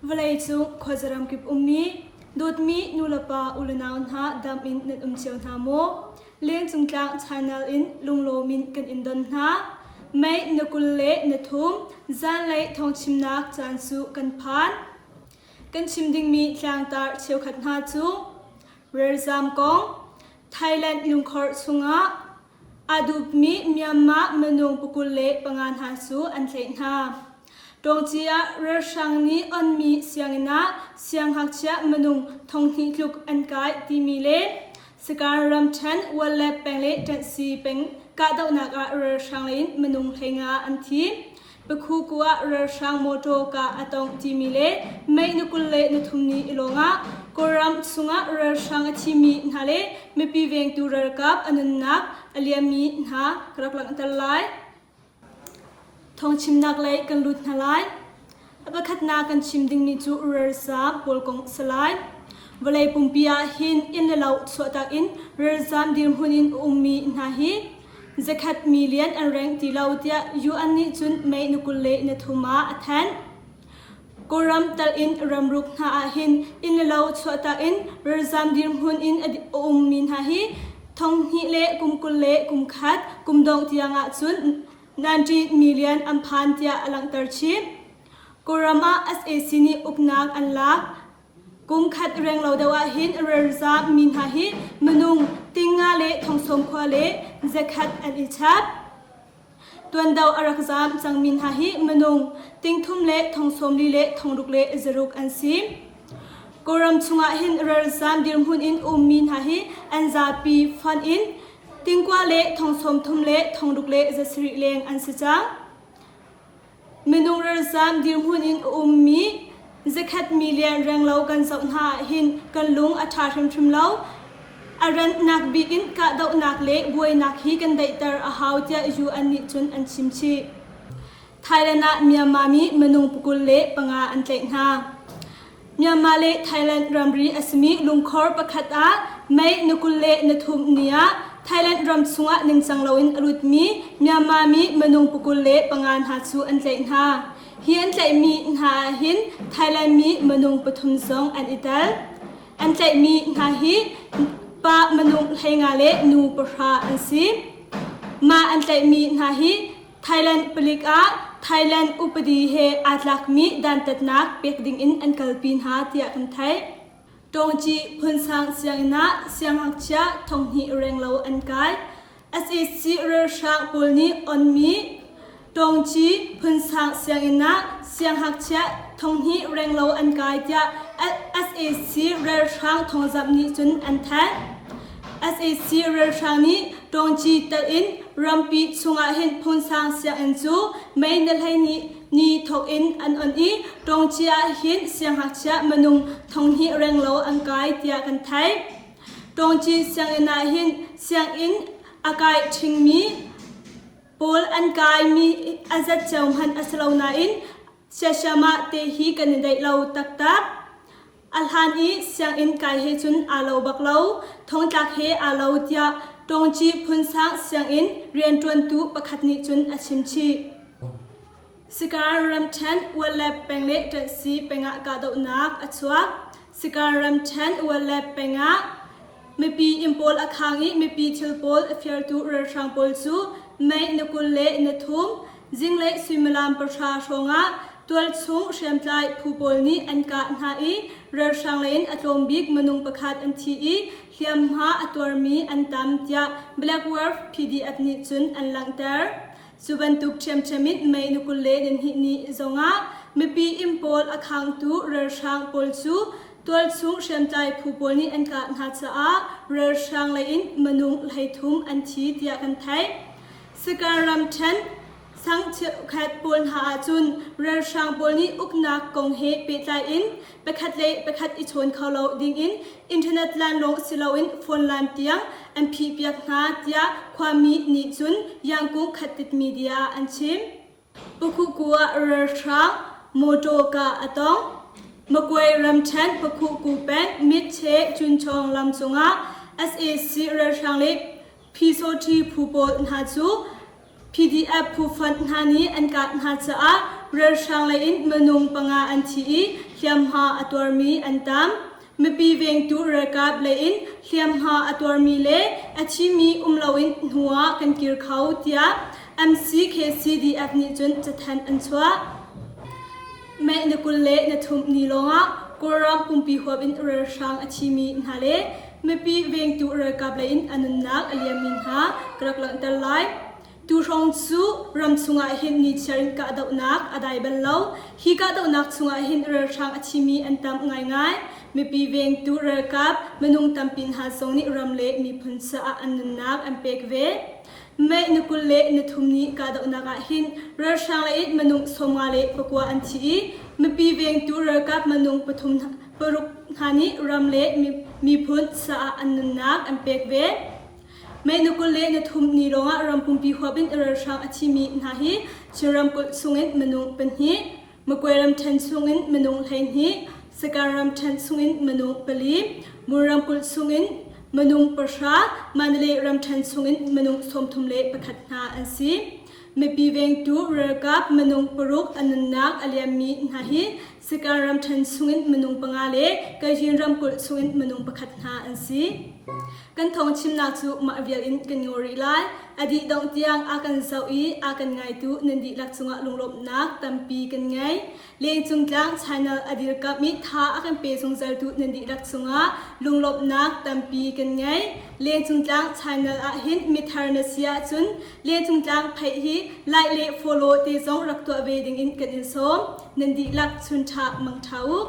Vawleicung khuazaram kip ummi dawtmi nulepa ulenau hna dam in nan um cio hna maw? Lengcung tlang channel in lunglawm in kan in don hna. May na 23 zanlei thawngchimnak caan cu kan phan. Kan chim dingmi tlangtar cheukhat hna cu Ralzam kong, Thailand lungkhor chungah aa dupmi Myanmar minung 25 hna cu an tlaih hna. Tawngci ah ralhrang nih onmi sianginn ah siangngakchia minung 2000 tluk an kai timi le Sagaing ramṭhen Wallep peng le Ṭanhsi peng kahdohnak ah ralhrang lei in minung 15 an thi. Pakhuku ah ralhrang mawṭaw kah a tong timi le May ni 23 ni i lawngah Kawlram chungah ralhrang a thimi hna le mipi vengtu ralkap a nunnak a liammi hna ka rak langhter lai. Thawngchimnak lei kan lut hna lai. A pakhatnak kan chim dingmi cu ralzaam pawl kong a si lai. Vawlei pumpi ah hin inn le lo chuahtak in ralzaam dirhmun in a ummi hna hi zakhat million an reng ti lo tiah UN nih cun May ni 23 ah a thanh. Kawlram tal in ramruk hna ah hin inn le lo chuahtak in ralzaam dirhmun in a ummi hna hi 2021 kum dongh tiang ahcun 90 million an phan tiah a langhter chih. Kawlram ah sac nih uknak an lak. Kum khat renglo deuh ah hin ralzaam mi hna hi minung tinga le thongsawm khua le zakhat an i chap. Tuando a rak zaam cangmi hna hi minung tingthum le thongsawmli le thongruk le zaruk an si. Kawlram chungah hin ralzaam dirhmun in ummi hna hi an zapi fonh in tingkua le thongsawmthum le thongruk le zasarih leng an si cang. Minung ralzaam dirhmun in a ummi zakhat million renglo kan zoh hna ahhin kan lung a ṭha hrimhrim lo. A rannak bik in kahdohnak le buainak hi kan daihter a hau tiah UN nih cun an chim chih. Thailand ah Myanmar mi minung 25 an tlaih hna. Myanmar le Thailand ramri a simi lungkhor pakhat ah May ni 23 ni ah Thailand ram chungah ningcang loin a lutmi Myanmar mi minung 25 hna cu an tlaih hna. Hi an tlaihmi hna ah hin Thailand mi minung pathum zong an i tel. An tlaihmi hna hi pa minung 15 le nu pahra an si. Mah an tlaihmi hna hi Thailand palik ah Thailand upadi he aa tlakmi dantatnak pek dingin an kalpi hna tiah kan theih. Tawngci Phunsang sianginn ah siangngakchia 2000 renglo an kai. Sac ralhrang pawl nih onmi Tawngci Phunsang sianginn ah siangngakchia 2000 renglo an kai tiah sac ralhrang thawngzamh nih cun an thanh. Sac ralhrang nih Tawngci telh in rampi chungah hin Phunsang sianginn cu May ni 12 ni thawk in an on i Tawngci ah hin siangngakchia minung 2000 renglo an kai tiah kan theih. Tawngci sianginn ah hin sianginn a kai ṭhingmi pawl an kaimi a zat cio hmanh a si lo nain siasiamah te hi kan i daih lo taktak. A hlan i sianginn kai he cun aa lo bak lo, thongtlak he aa lo tiah Tawngci Phunsang sianginn rianṭuantu pakhat nih cun a chim chih. Sagaing ramṭhen Ualep peng le Ṭanhsi peng ah kahdohnak a chuak. Sagaing ramṭhen Ualep peng ah mipi inn pawl a khang i mipi thil pawl a firtu ralhrang pawl cu May ni 23 zinglei suimilam 10 hrawngah tualchung hriamtlai phu pawl nih an kah hna i ralhrang lei in a tlawm bik minung pakhat an thi i hliamhma a tuarmi an tam tiah Black Wolf PDF nih cun an langhter. Cu bantuk ṭhiamṭhiam in May ni 22 ni zongah mipi inn pawl a khangtu ralhrang pawl cu tualchung hriamtlai phu pawl nih an kah hna caah ralhrang lei in minung 33 an thi tiah kan theih. Sagaing ramṭhen sang cheukhat pawl hna ahcun ralhrang pawl nih uknak kong he pehtlai in pakhat le pakhat i chawn kho lo dingin internet line lawng si loin phone line tiang an phihpiak hna tiah khuami nih cun Yangkung Khattit media ah an chim. Pakhuku ah ralhrang mawṭaw kah a tong. Magway ramṭhen Pakhuku peng Mitche Cunchawng lam cungah sac ralhrang le Phi phu pawl hna cu. PDF phufonh hna nih an kah hna caah ralhrang lei in minung panga an thi i hliamhma a tuarmi an tam. Mipi vengtu ralkap lei in hliamhma a tuarmi le a thimi um loin hnu ah kan kir kho tiah MCKCDF nih cun cathanh an chuah. May ni 23 ni lawngah Kawlram pumpi huap in ralhrang a thimi hna le mipi vengtu ralkap lei in a nunnak a liammi hna ka rak langhter lai. Tuhrawng cu ram chungah hin nichiar in kahdohnak a dai bal lo. Hi kahdohnak chungah hin ralhrang a thimi an tam ngaingai. Mipi vengtu ralkap minung tampi hna zong nih ram le miphun caah an nunnak an pek ve. May ni 23 ni kahdohnak ah hin ralhrang lei in minung 59 an thi i mipi vengtu ralkap minung pathum paruk hna nih ram le miphun caah an nunnak an pek ve. May ni 23 ni lawngah ram pumpi huap in ralhrang a thimi hna hi Chin ramkulh chungin minung pahnih, Magway ramṭhen chungin minung 12, Sagaing ramṭhen chungin minung pali, Mon ramkulh chungin minung pahra, Mandalay ramṭhen chungin minung 31 hna an si. Mipi vengtu ralkap minung paruk a nunnak a liammi hna hi Sagaing ramṭhen chungin minung panga le Kachin ramkulh chungin minung pakhat hna an si. Kan thawng chimnak cu mah vial in kan ngaw rih lai. A dih dongh tiang a kan zoh i a kan ngaitu nan dihlak cungah lunglawmhnak tampi kan ngei. Lengcung tlang channel a dirkamh i tha a kan pe zungzaltu nan dihlak cungah lunglawmhnak tampi kan ngei. Lengcung tlang channel ah hin mithar na si ahcun Lengcung tlang pheih hi like le follow te zong rak tuah ve dingin kan in sawm. Nan dihlak chun ṭha mang ṭha u.